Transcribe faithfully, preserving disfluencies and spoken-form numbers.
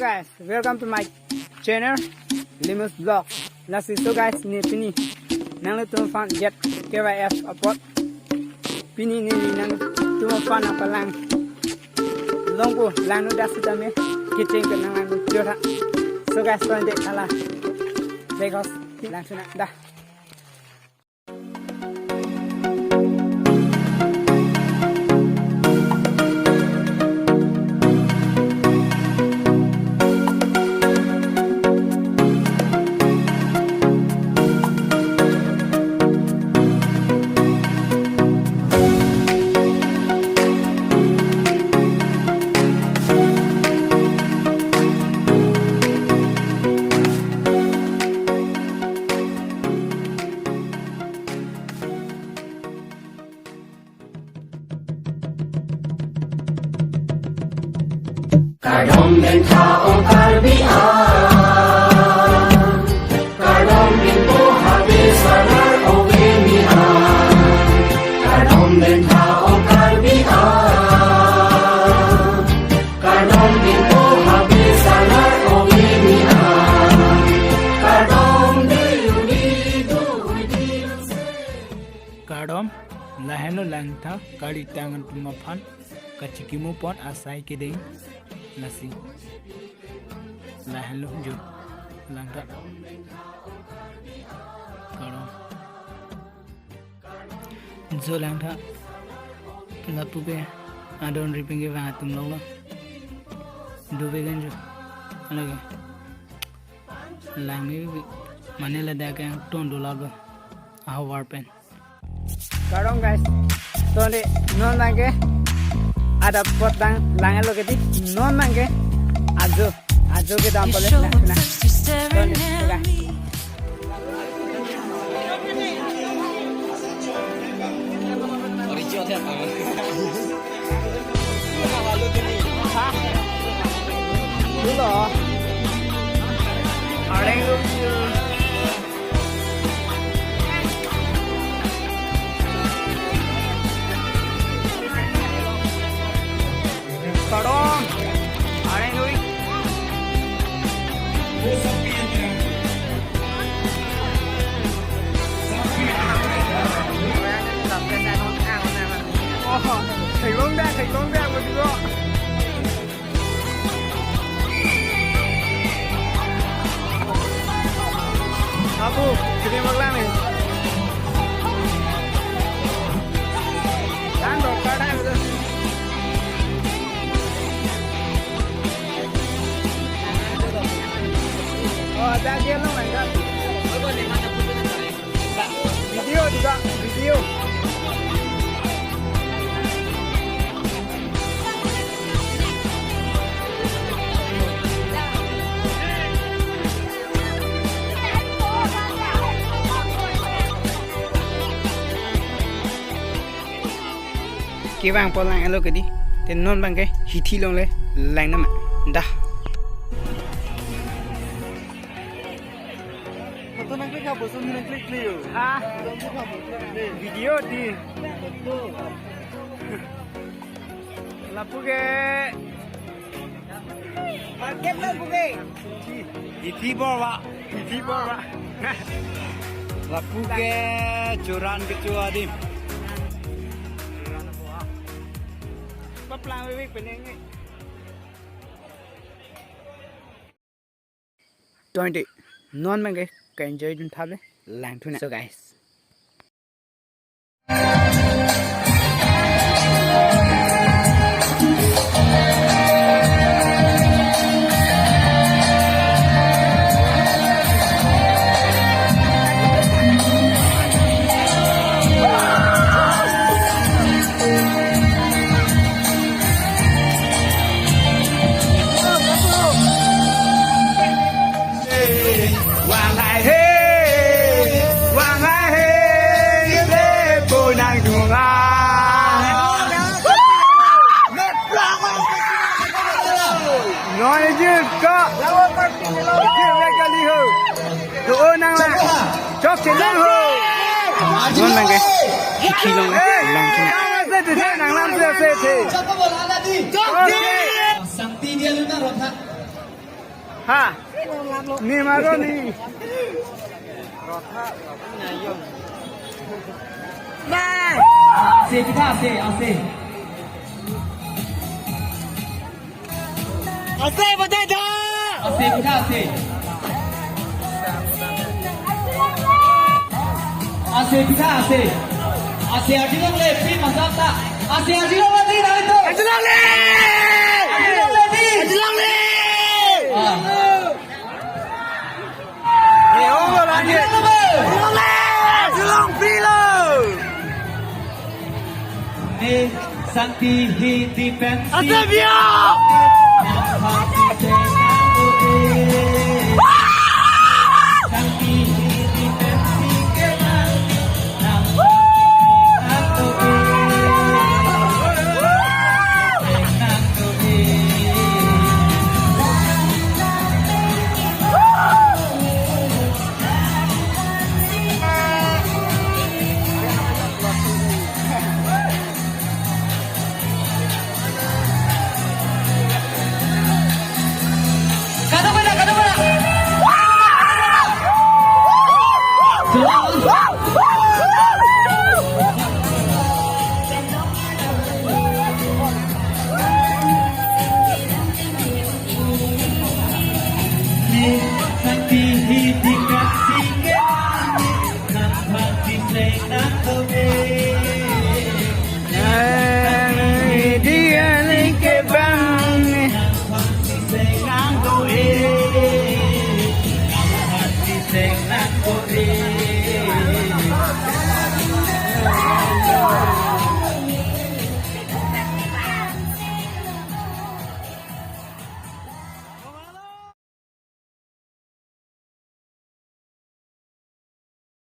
Guys, welcome to my channel, Limus Vlog. Lasi so guys, ne pini nanglitum aphan jet K Y F apot. Pini ne nangtum aphan nangpalang longpo, langno da sitame kecheng ke nanglangno jotha. So guys, so ende hala. Bekos langthu nang da. Kardom bentha o Karbi ang, kardom bimpo habe salar o beni ang. Kardom bentha o Karbi ang, kardom bimpo habe salar o beni ang. Kardom diu didu di. Kardom, lahenlo langtha, kalitang atum aphan kachikimo pon asai kedeng, lasi lahenlo jo langtha. Kardom. Jo langtha. Lapu ke adon riping kevang atum longlo. Dove ganjo. Lagi. Langme mane ladak kangton dolo lo. Ahavar pen. Kardom guys. So ne non abangke adap apot abang langlo kedi. Non abangke ajo, ajo kedam pole na na. So ne, so guys. Hah? Dulu. Ada yang lucu. Kardom. Areng lui. Oh, theklong dak, theklong dak, betul kok. Apu, sini magelang ni. Kan dokter dah betul. Oh, ada dia lo, enggak. Video juga, video. Kevang apot langlo kedi. Te non abangke hithi along le lang nama. Dah. Foto nangklik ha, bosom nangklik klik. Ha? Foto nangklik ha, bosom nangklik. Video di. Foto. Lapu ke. Market lapu ke. Hithi borwa. Hithi borwa. Lapu ke churan kecho adim. Paplang vivik peneng. Twenty. Non abangke ka-enjoy dun thap le langthu na. So guys. Wang hai he, wang hai he, ibe bonang dunga. Noi jit ko. Jit le kali ho. To nang la. Chok ke nang ho. Non abangke. Hithi along langthu na. Se the, nang lam se, se the. Sangti dia luna rotha. Ha. Ni maro ni. Bye. Ase kita ase ase. Ase bajai da. Ase kita ase. Ase kita ase. Ase arjulongle pi masang ta. Ase arjulongle di na itu. Arjulongle. Arjulongle di. Arjulongle. Ah. Ni onglo lagi. Arjulongle. Arjulongle. Arjulong pilo. Ni santi hi di pen. Ase bio.